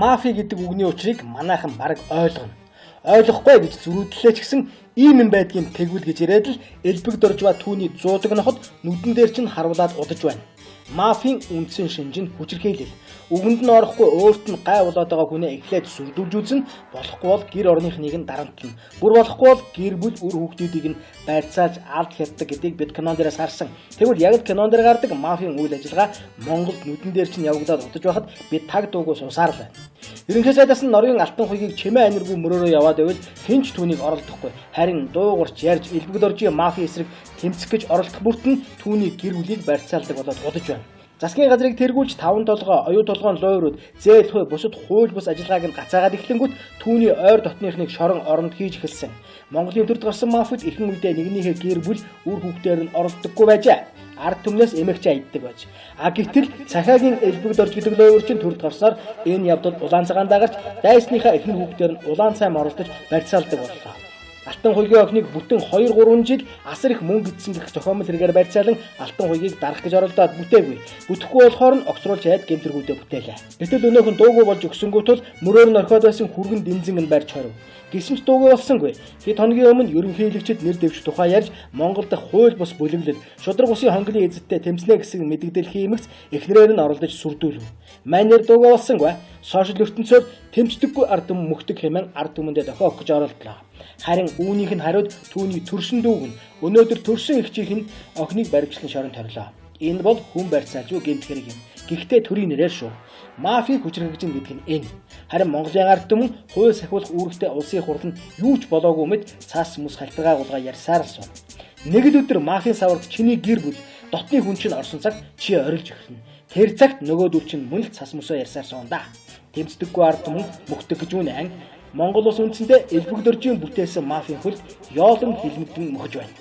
Мафи гэдэг үгний учрыг манайхан бараг ойлгоно. Ойлгохгүй гэж зөрүүдлээ ч гэсэн ийм юм байдгийн тэгвэл гэж яриад л элбэг доржба түүний зуудаг ноход нүдэн дээр чинь харуулад удаж байна. Мафийн үндсэн шинж нь хүчирхийлэл. Үгэнд нь орохгүй өөрт нь гай болоод байгаа хүнээ эхлээд сүрдүүлж үзэн, болохгүй бол гэр орныхныг нь дарамтлана. Бүр болохгүй бол гэр бүл үр хүүхдүүдийг нь байрцааж алд хятдаг гэдгийг бид кинон дээрээс харсан. Тэгвэл яг л кинон дээр гардаг мафийн үйл ажиллагаа Монголд нүдэн дээр чинь явагдаад удаж байхад бид таг дуугүй сусаар л байна. Ерөнхий сайдаас нь норын алтан хуйгийг чимээ аниргүй мөрөөрөө яваад байвал хэн ч түүнийг оролдохгүй. Харин дуугарч ярьж элбэг доржийн мафийн эсрэг тэмцэх гэж оролдох бүрт нь түүний гэр бүлийг барьцаалдаг болоод удаж байна. Засгийн газрыг тэргүүлж таван толгой, оюу толгойн луйврууд, зээл хуй, бусад хууль бус ажиллагааг нь гацаагаад эхлэнгүүт түүний ойр дотныхныг шорон оронд хийж эхэлсэн. Монголын төрд гарсан мафид ихэнх үедээ нэгнийхээ гэр бүл үр хүүхдээр нь оролддоггүй байжээ. Ард түмнээс эмээгч айддаг байж. А гэтэл цахиагийн элбэг дорж гэдэг луйвар чинь төрд гарснаар энэ явдал улаан цагаан дагарч дайсныхаа ихэнх хүүхдээр нь улаан цайм оролдож барьцаалдаг боллоо. Алтан хуйгийн охиныг бүтэн 2 3 жил асар их мөнгө эдсэн гэх зохиомл хэрэгээр барьцаалан алтан хуйгийг дарах гэж оролдоод бүтээгүй. Бүтэхгүй болохоор нь огцруулж хаяад гэмтэргүүдээ бүтээлээ. Гэтэл өнөөхөн дуугүй болж өгсөнгүү тул мөрөөр нь орхиод байсан хүргэн дэнзэн нь барьж хорив. Гэсэн ч дуугүй болсонгүй. Хэд хоногийн өмнө ерөнхийлөгчид нэр дэвших тухай ярьж Монгол дахь хууль бус бүлэглэл шударга усын хонглын эзэдтэй тэмцнэ гэсэн мэдэгдэл хиймэгц эхнэрээр нь оролдож сүрдүүлв. Манер дуугүй болсонгүй. Сошиал ертөнцөөр тэмцдэггүй ард түмэн мөхдөг хэмээн ард түмэндээ дохио өгөх гэж оролдлоо. Харин үүнийх нь хариуд түүний төрсөн дүүг нь өнөөдөр төрсөн эгчийнх нь охиныг баривчлан шорон торлоо. Энэ бол хүн барьцаалж гэмт хэрэг юм. Гэхдээ төрийн нэрээр шүү. Мафийг хүчрхэгжин гэдэг нь энэ. Харин Монголын ард түмэн хууль сахиулах үүрэгтэй улсын хурал нь юу ч болоогүй мэт цаас мэс халтаргаа гулгаа ярьсаар л сууна. Нэг л өдөр мафийн саварт чиний гэр бүл дотны хүн чинь орсон цагт чи орилж эхэлнэ. Тэр цагт нөгөөдөл чинь мөн л цас мөсөө ярьсаар суuna да. Тэмцдэггүй ард түмэн мөхдөг гэж үнэн. Монгол улс үндсэндээ элбэг доржийн бүтээсэн мафийн хөлд ёолон хилмигдэн мөхөж байна.